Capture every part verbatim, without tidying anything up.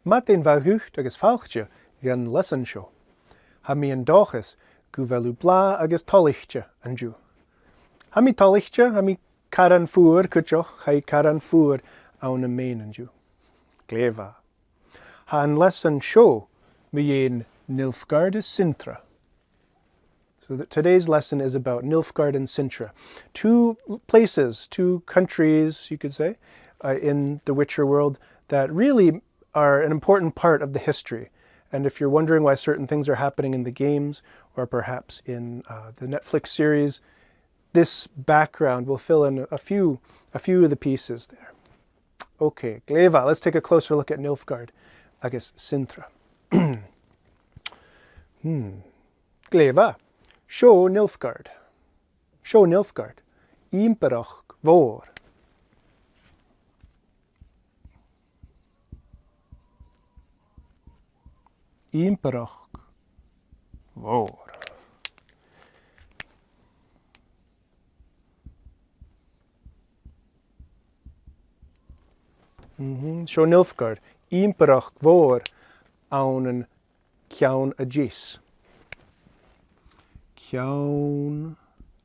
Madainn mhath dhut agus fàilte dhan leasan seo. Tha mi an dòchas gu bheil thu blàth agus toilichte an-diugh. Tha mi toilichte, tha mi caran fuar cuideachd, tha i caran fuar ann am Maine an-diugh. Glè mhath. Tha an leasan seo mu dheidhinn Nilfgaard is Sintra. So th- today's lesson is about Nilfgaard and Sintra, two places, two countries, you could say, uh, in the Witcher world that really are an important part of the history. And if you're wondering why certain things are happening in the games, or perhaps in uh, the Netflix series, this background will fill in a few, a few of the pieces there. Okay, glè mhath. Let's take a closer look at Nilfgaard agus Sintra. Hmm. Glè mhath. Seo Nilfgaard. Seo Nilfgaard. Ìmpireachd mhòr. Ìmpireachd mhòr. Mhm. Seo Nilfgaard, ìmpireachd mhòr ann an ceann a deas. Ceann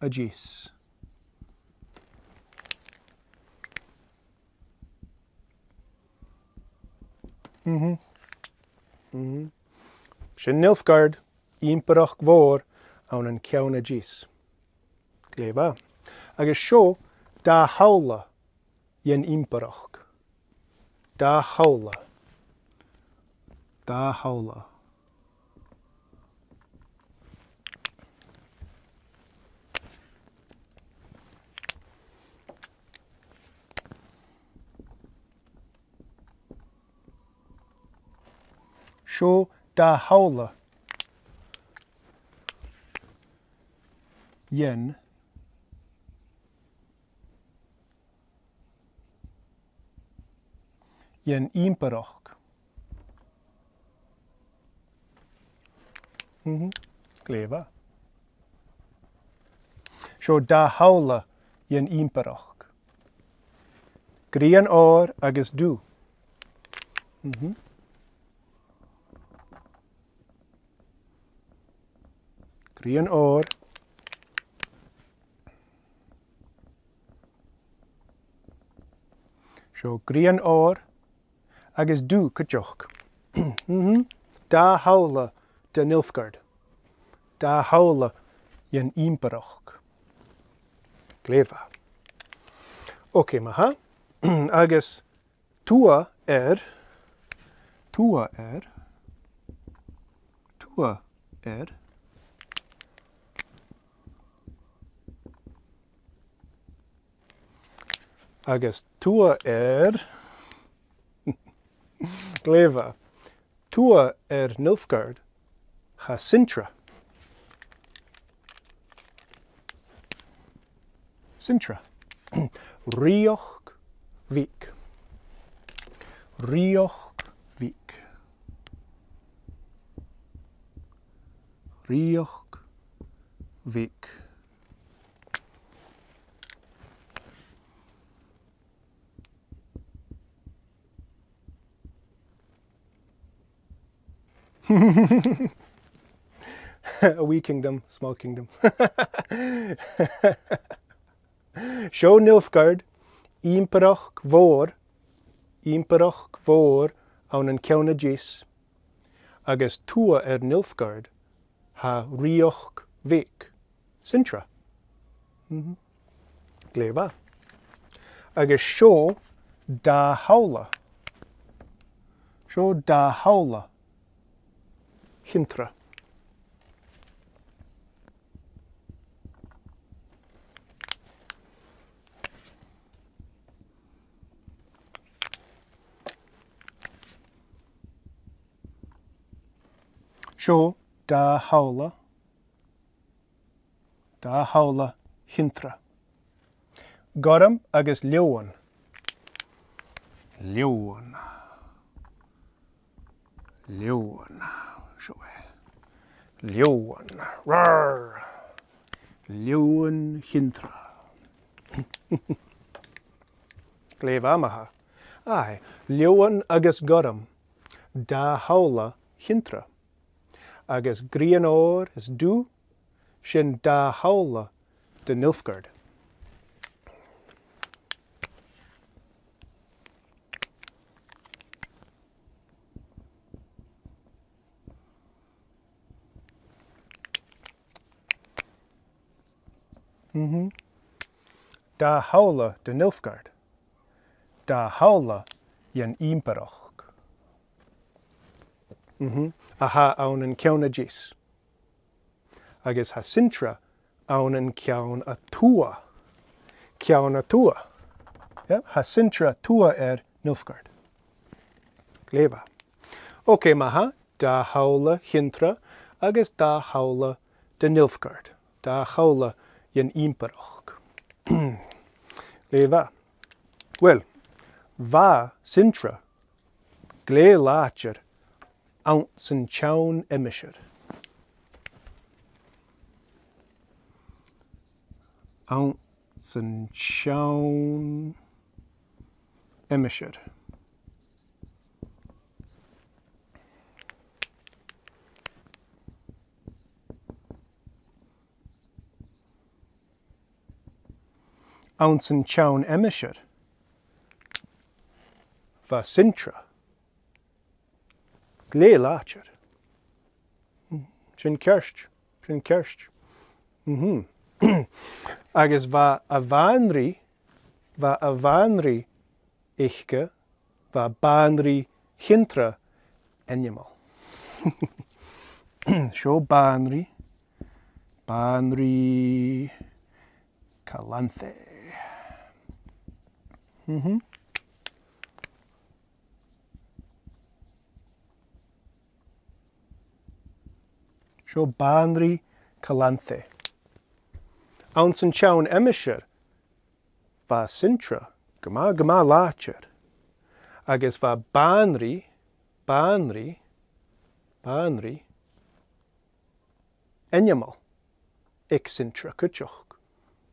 a deas. Mhm. Mhm. Sin Nilfgaard, ìmpireachd mhòr ann an ceann a deas. Glè mhath. Agus seo dà shamhla dhen ìmpireachd. Dà shamhla. Dà shamhla. Seo dà shamhla dhen, dhen ìmpireachd. Mhm. Glè mhath. Seo dà shamhla dhen ìmpireachd. Grian òir agus dubh. Mhm. Grian òir. Seo grian òir agus dubh cuideachd. Mhm. Dà shamhla de Nilfgaard. Dà shamhla dhen ìmpireachd. Glè mhath. Ok, ma-thà. Agus tuath air, tuath air, tuath air. Agus tuath air. Glè mhath. Tuath air Nilfgaard, tha Sintra. Sintra. Rìoghachd bheag. Rìoghachd bheag. Rìoghachd bheag. A wee kingdom, small kingdom. Seo Nilfgaard, ìmpireachd mhòr, ìmpireachd mhòr ann an ceann a deas, agus tuath air Nilfgaard, tha rìoghachd bheag, Sintra. Mhm. Glè mhath. Agus seo dà shamhla. Seo dà shamhla. Sintra. Seo dà shamhla. Dà shamhla Sintra. Gorm agus leòmhann. Leòmhann. Leòmhann. Seo e. Leòmhann. Rar. Leòmhann Sintra. Glè mhath, ma-thà. Aidh, leòmhann agus gorm. dà shamhla Chintra. Agus grian òir is dubh, sin dà shamhla de Nilfgaard. Mhm. Dà shamhla de Nilfgaard. Dà shamhla dhen ìmpireachd. Mhm. A tha ann an ceann a deas. Agus tha Sintra ann an ceann a tuath. Ceann a tuath. Yeah? Tha Sintra tuath air Nilfgaard. Glè mhath. Ok, ma-thà, dà shamhla Chintra agus dà shamhla de Nilfgaard. Dà shamhla dhen ìmpireachd. Glè mhath. Uill, bha Sintra glè làidir anns an t-seann aimsir. Anns an t-seann aimsir. Anns an t-seann aimsir, bha Sintra glè làidir. Sin ceart, sin ceart. Mhm. Agus bha a bhanrigh, bha a bhanrigh aice, bha banrigh Chintra ainmeil. Seo banrigh, banrigh Calanthe. Mhm. Seo banrigh Calanthe. Anns an t-seann aimsir, bha Sintra gu math, gu math làidir. Agus bha banrigh, banrigh, banrigh ainmeil aig Sintra cuideachd.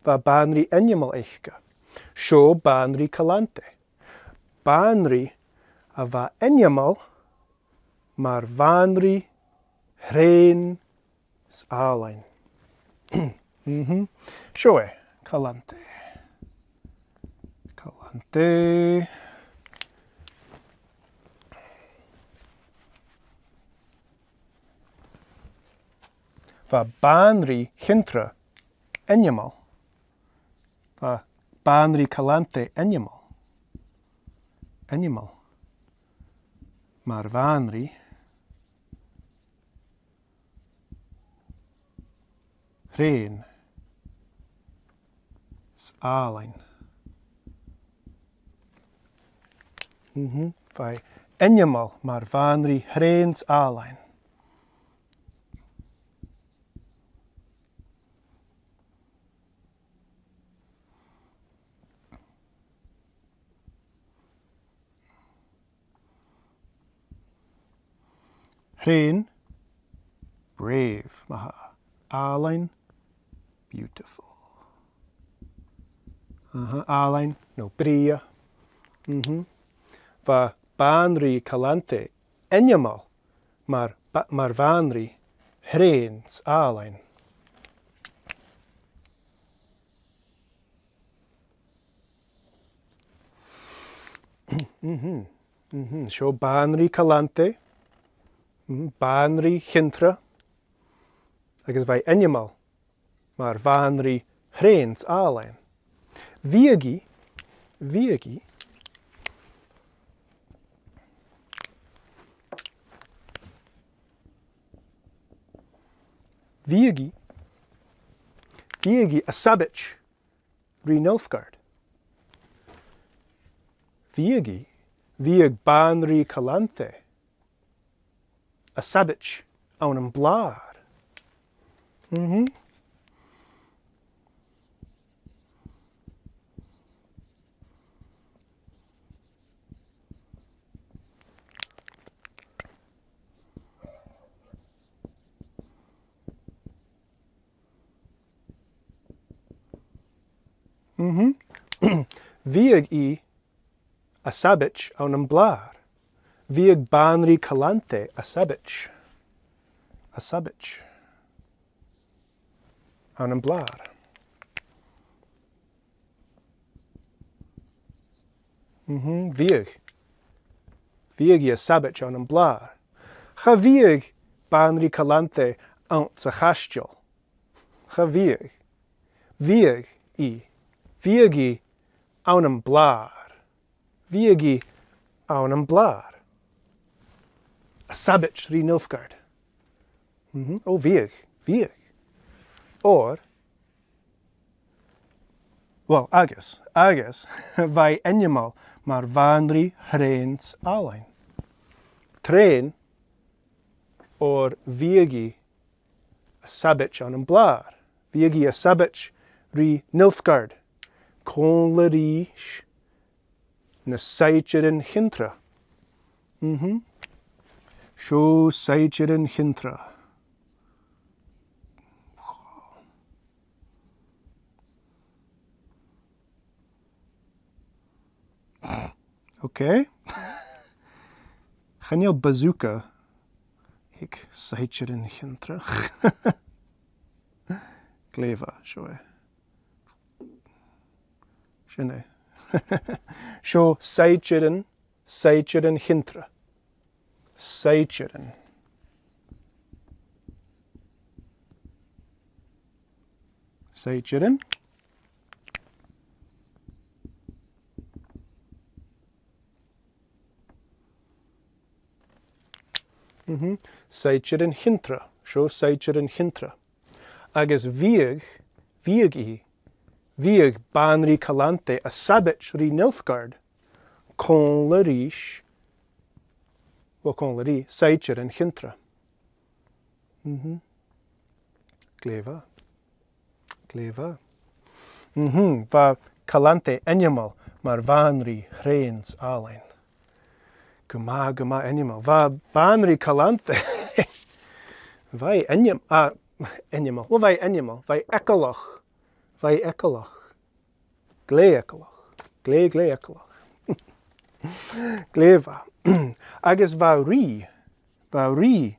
Bha banrigh ainmeil aice. Seo banrigh Calanthe. Banrigh a bha ainmeil mar bhanrigh thrèin is àlainn. Mhm. Seo e, Calanthe. Calanthe. Bha banrigh Chintra ainmeil. Bha banrigh Calanthe ainmeil. Ainmeil. Mar bhanrigh thrèin is àlainn. Mhm. Bha i ainmeil mar bhanrigh thrèin is àlainn. Thrèin, brave, ma-thà. Àlainn, beautiful. Aha, àlainn, no brèagha. Mhm. Bha banrigh Calanthe ainmeil mar ba-, mar bhanrigh thrèin is àlainn. Mhm, mhm. Seo banrigh Calanthe, mhm, banrigh Chintra, agus bha i ainmeil mar bhanrigh thrèin is àlainn. Bhiodh i, bhiodh i, bhiodh i, bhiodh i a' sabaid ri Nilfgaard. Bhiodh i, bhiodh banrigh Calanthe a' sabaid ann am blàr. Mhm. Mhm. Bhiodh i a' sabaid ann am blàr. Bhiodh Banrigh Callantae a' sabaid. A' sabaid. Ann am blàr. Mhm, bhiodh. Bhiodh i a' sabaid ann am blàr. Cha bhiodh Banrigh Callantae anns a' chaisteal. Cha bhiodh. Bhiodh i. Bhiodh i ann am blàr. Bhiodh i ann am blàr. A' sabaid ri Nilfgaard. Mhm. O, bhiodh. Bhiodh. Oir, well, agus, agus, bha i ainmeil mar bhanrigh thrèin àlainn. Trèin, oir bhiodh i a' sabaid ann am blàr. Bhiodh i a' sabaid ri Nilfgaard. Còmhla ris na saighdearan Chintra. Mhm. Seo saighdearan Chintra. Ok. Chan eil bazooka aig saighdearan Chintra. Glè mhath, seo e. Sin e. Seo saighdearan, saighdearan Chintra. Saighdearan. Saighdearan. Mhm. Saighdearan Chintra. Seo saighdearan Chintra. Agus bhiodh, bhiodh i, bhiodh Banrigh Callantae a' sabaid ri Nilfgaard, còmhla ris, well, còmhla ri saighdearan Chintra. Mhm. Glè mhath. Glè mhath. Mhm. Bha Callantae ainmeil mar bhanrigh thrèin àlainn. Gu math, gu math ainmeil. Bha Banrigh Callantae. Bha i ainm-, a, ainmeil. Well, bha i ainmeil. Bha i eagalach. Bha i eagalach. Glè eagalach. Glè, glè eagalach. Glè mhath. Agus bha rìgh. Bha rìgh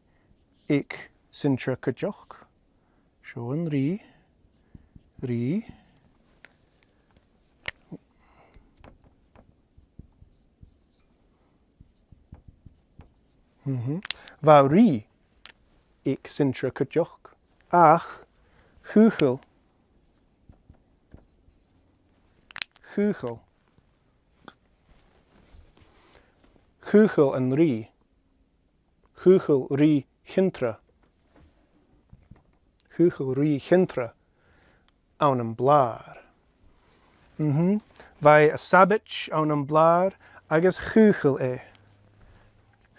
aig Sintra cuideachd. Seo an rìgh. Rìgh. Mhm. Bha rìgh aig Sintra cuideachd. Ach chaochail. Chaochail. Chaochail an rìgh. Chaochail rìgh Chintra. Chaochail rìgh Chintra ann am blàr. Mhm. Bha e a' sabaid ann am blàr agus chaochail e.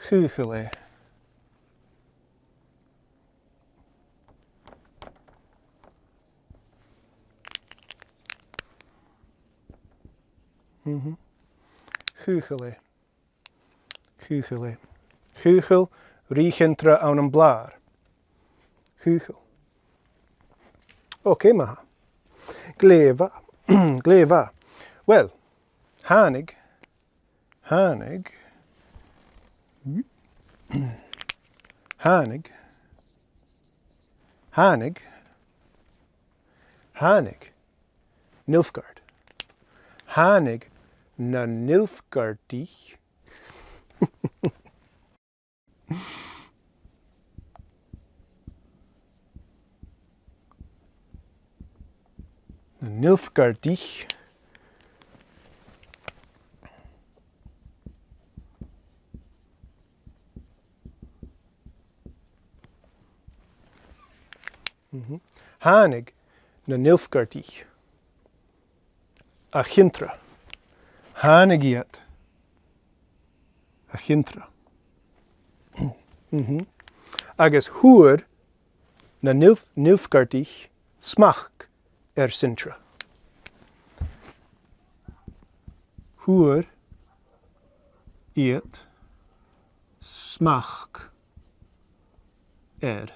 Chaochail e. Mhm. Chaochail e. Chaochail e. Chaochail rìgh Chintra ann am blàr. Chaochail. Ok, math. Glè mhath. Glè mhath. Well, thàinig, thàinig, thàinig, thàinig, thàinig Nilfgaard. Thàinig na Nilfgaardaich. Na Nilfgaardaich. Mhm. Thàinig na Nilfgaardaich a Chintra. Thàinig iad a Chintra. Mhm. Agus fhuair na Nilf-, Nilfgaardaich smachd air Sintra. Fhuair iad smachd air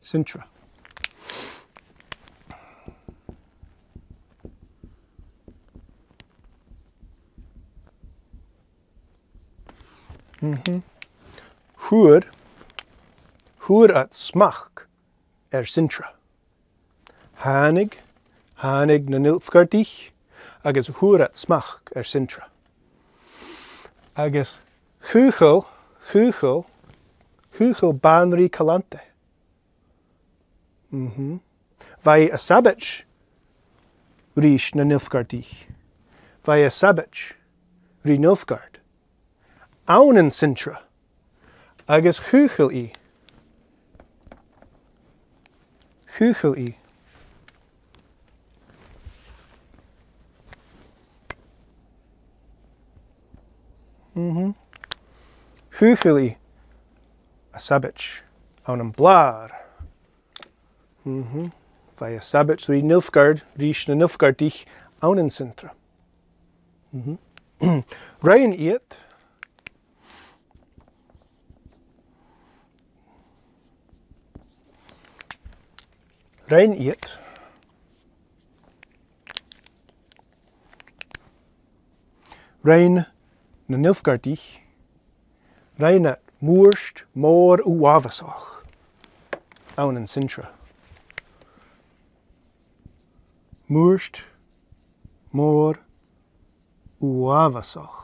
Sintra. Mhm. Fhuair, fhuair iad smachd air Sintra. Thàinig, thàinig na Nilfgaardaich agus fhuair iad smachd air Sintra. Agus chaochail, chaochail, chaochail Banrigh Calanthe. Mhm. Bha i a' sabaid ris na Nilfgaardaich. Bha i a' sabaid ri Nilfgaard. Ann an Sintra. Agus chaochail i. Chaochail i. Mhm. Chaochail i a' sabaid ann am Blàr. Mhm. Bha i a' sabaid ri Nilfgaard, ris na Nilfgaardaich ann an Sintra. Mhm. Rinn iad. Rinn iad. Rinn na Nilfgaardaich. Rinn iad mùirt mòr uabhasach ann an Sintra. Mùirt mòr uabhasach.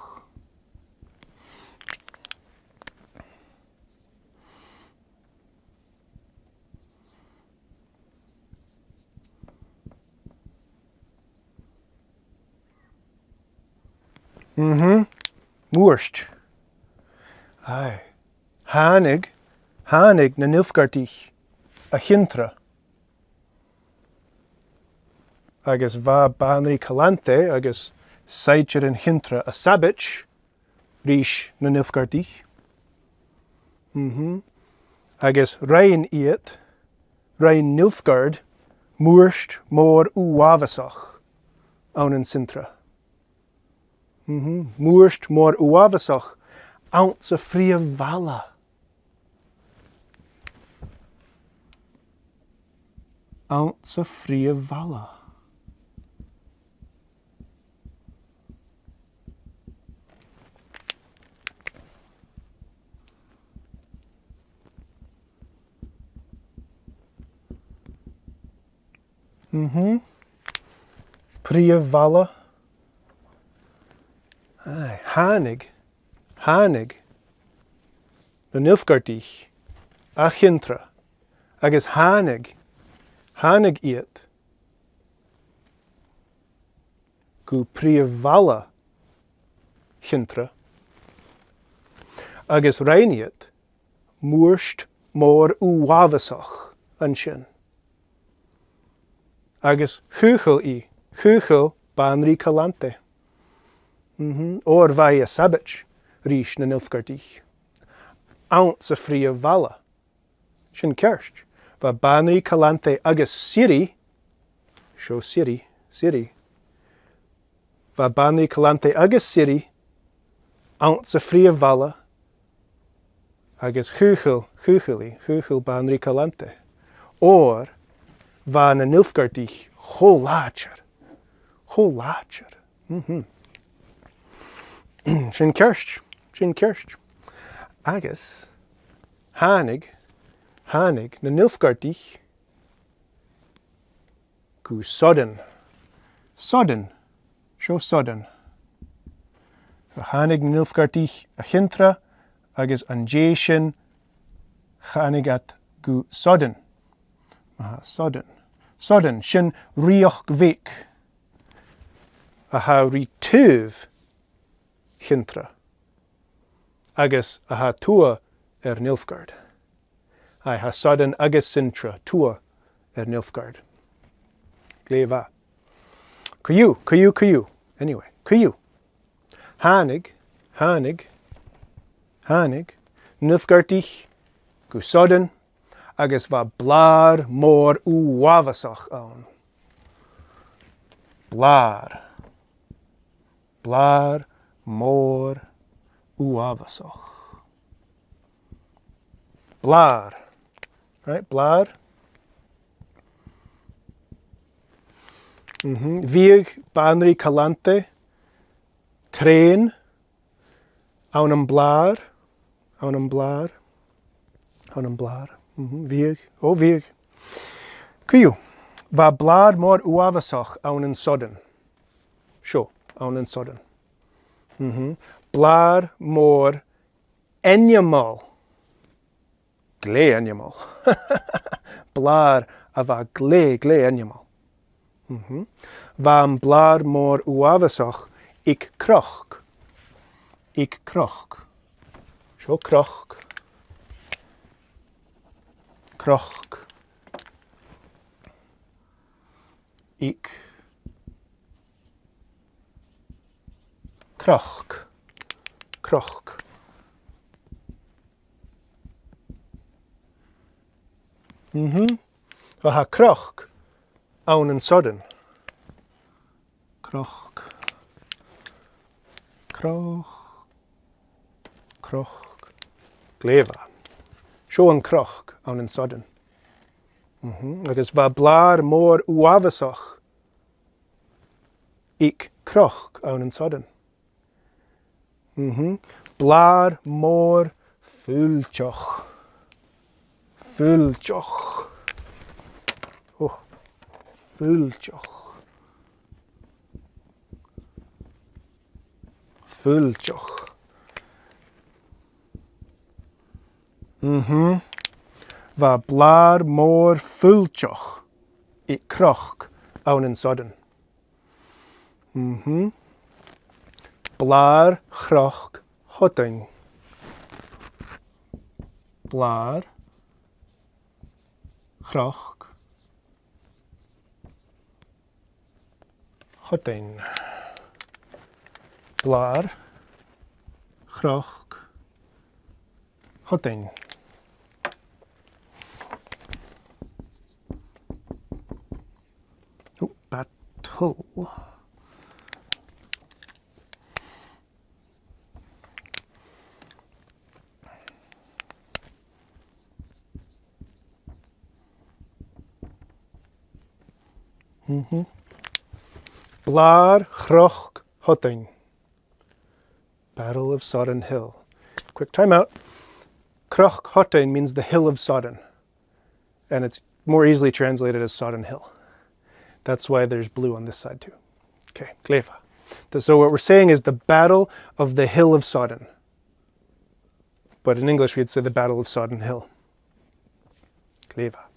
Mhm. Mùirt. Aye. Thàinig, thàinig na Nilfgaardaich a Chintra. Agus bha Banrigh Calanthe agus saighdearan Chintra a' sabaid ris na Nilfgaardaich. Mhm. Agus rinn iad, rinn Nilfgaard mùirt mòr uabhasach ann an Sintra. Mhm. Mùirt mòr uabhasach anns a' phrìomh bhaile. Anns a' phrìomh bhaile. Mhm. Prìomh bhaile. Aye, thàinig, thàinig na Nilfgaardaich a Chintra, agus thàinig, thàinig iad gu prìomh bhaile Chintra, agus rinn iad mùirt mòr uabhasach an sin. Agus chaochail i, chaochail Banrigh Calanthe. Mhm. Oir bha i a' sabaid ris na Nilfgaardaich anns a' phrìomh bhaile. Sin ceart. Bha Banrigh Calanthe agus Ciri, seo Ciri, Ciri. Bha Banrigh Calanthe agus Ciri anns a' phrìomh bhaile agus chaochail, chaochail i, chaochail Banrigh Calanthe. Oir bha na Nilfgaardaich cho làidir, cho làidir. Mhm. Sin ceart, sin ceart. Agus thàinig, thàinig na Nilfgaardaich gu Sodan. Sodan. Seo Sodan. Thàinig na Nilfgaardaich a Chintra agus an dèidh sin thàinig iad gu Sodan. Aha, Sodan. Sodan, sin rìoghachd bheag a tha ri taobh Chintra agus a tha tuath air Nilfgaard. Aye, tha Sodan agus Sintra tuath air Nilfgaard. Glè mhath. Co-dhiù, co-dhiù, co-dhiù. Anyway, co-dhiù. Thàinig, thàinig, thàinig Nilfgaardaich gu Sodan agus bha blàr mòr uabhasach ann. Blàr. Blàr mòr uabhasach. Blàr. Right, blàr. Mhm. Bhiodh Banrigh Calanthe treun ann am blàr. Ann am blàr. Ann am blàr. Mhm, bhiodh. Ò, bhiodh. Co-dhiù, bha blàr mòr uabhasach ann an Sodain. Seo, ann an Sodain. Mhm. Blàr mòr ainmeil. Glè ainmeil. Blàr a bha glè, glè ainmeil. Mhm. Bha am blàr mòr uabhasach aig Cnoc. Aig Cnoc. Seo Cnoc. Cnoc. Aig Cnoc. Cnoc. Mhm. Bha Cnoc ann an Sodain. Cnoc. Cnoc. Cnoc. Glè mhath. Seo an Cnoc ann an Sodain. Mhm. Agus bha blàr mòr uabhasach aig Cnoc ann an Sodain. Mhm. Blàr mòr fuilteach. Fuilteach. Ò, fuilteach. Fuilteach. Mhm. Bha blàr mòr fuilteach aig Cnoc ann an Sodain. Mhm. Blàr Chnoc Shodain. Blàr Chnoc Shodain. Blàr Chnoc Shodain. Ò, battle. Mhm. Blàr Chnoc Shodain. Battle of Sodain Hill. Quick timeout. Cnoc Shodain means the Hill of Sodain. And it's more easily translated as Sodain Hill. That's why there's blue on this side too. Okay, glè mhath. Th-, so what we're saying is the Battle of the Hill of Sodain. But in English we'd say the Battle of Sodain Hill. Glè mhath.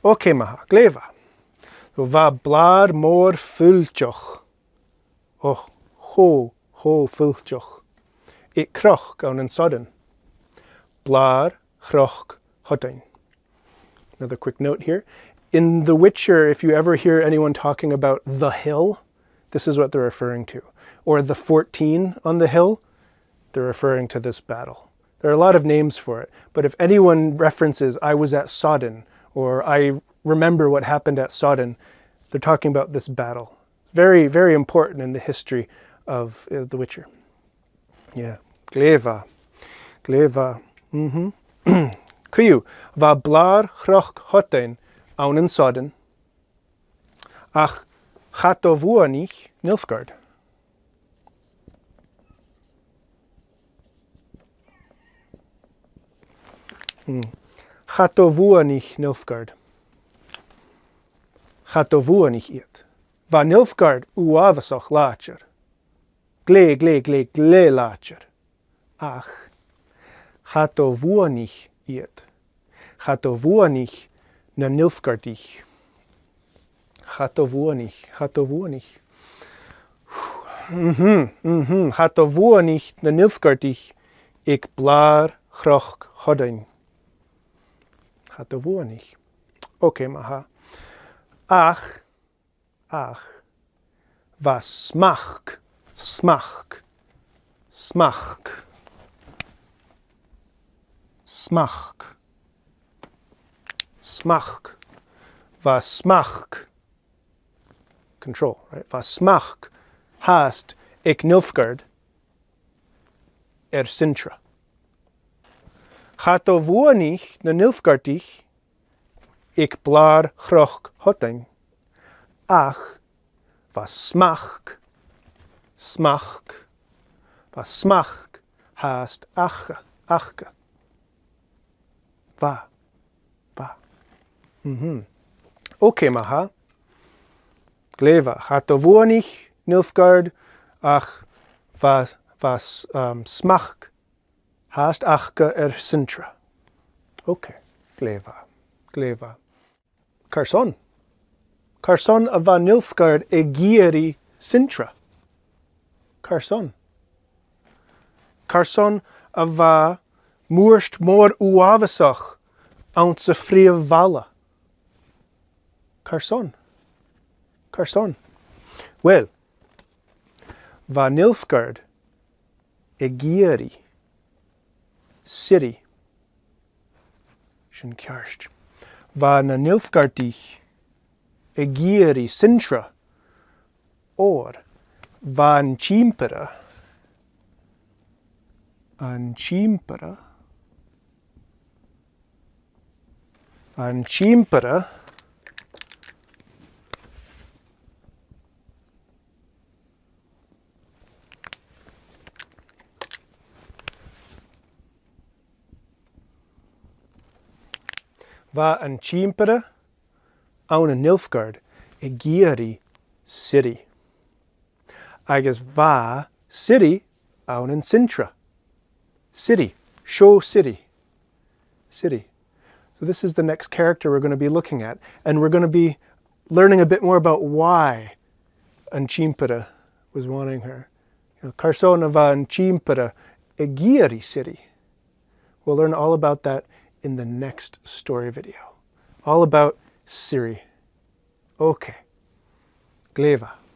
Okay, ma-thà, glè mhath. So bha blàr mòr fuilteach. Ò, cho, cho fuilteach. Aig Cnoc ann an Sodain. Blàr Chnoc Shodain. Another quick note here. In The Witcher, if you ever hear anyone talking about the hill, this is what they're referring to. Or the fourteen on the hill, they're referring to this battle. There are a lot of names for it, but if anyone references, "I was at Sodain," or, "I remember what happened at Sodain," they're talking about this battle. Very, very important in the history of, uh, The Witcher. Yeah. Glè mhath. Glè mhath. Mhm. Co-dhiù, bha blàr Chnoc Shodain ann an Sodain, ach cha do bhuannaich Nilfgaard. Hmm. Cha do bhuannaich Nilfgaard. Cha do bhuannaich iad. Bha Nilfgaard uabhasach làidir. Glè, glè, glè, glè làidir. Ach cha do bhuannaich iad. Cha do bhuannaich na Nilfgaardaich. Cha do bhuannaich, cha do bhuannaich. Mhm, mhm. Cha do bhuannaich na Nilfgaardaich aig blàr Chnoc Shodain. Cha do bhuannaich. Okay, ma-thà. Ach Ach bha smachd, smachd, smachd, smachd, smachd, bha smachd, control, right? Bha smachd fhathast aig Nilfgaard air Sintra. Cha do bhuannaich na Nilfgaardaich aig blàr Chnoc Shodain, ach bha smachd, smachd, bha smachd fhathast aca aca. Bha. Bha. Mhm. Ok, ma-thà. Glè mhath. Cha do bhuannaich Nilfgaard ach bha, bha s-, um, smachd fhathast aca air Sintra. Ok. Glè mhath. Glè mhath. Carson? Carson a bha Nilfgaard ag iarraidh Sintra? Carson? Carson a bha muirt mòr uabhasach anns a' phrìomh bhaile? Carson? Carson? Well, bha Nilfgaard ag iarraidh Ciri. Sin ceart. Bha na Nilfgaardaich ag iarraidh Sintra, oir bha an t-ìmpire, an t-ìmpire, an t-ìmpire, bha an t-ìmpire ann an Nilfgaard ag iarraidh Ciri. Agus bha Ciri ann an Sintra. Ciri. Seo Ciri. Ciri. So this is the next character we're gonna be looking at, and we're gonna be learning a bit more about why an t-ìmpire was wanting her. You know, carson a bha an t-ìmpire ag iarraidh Ciri. We'll learn all about that in the next story video. All about Ciri. Ok. Glè mhath.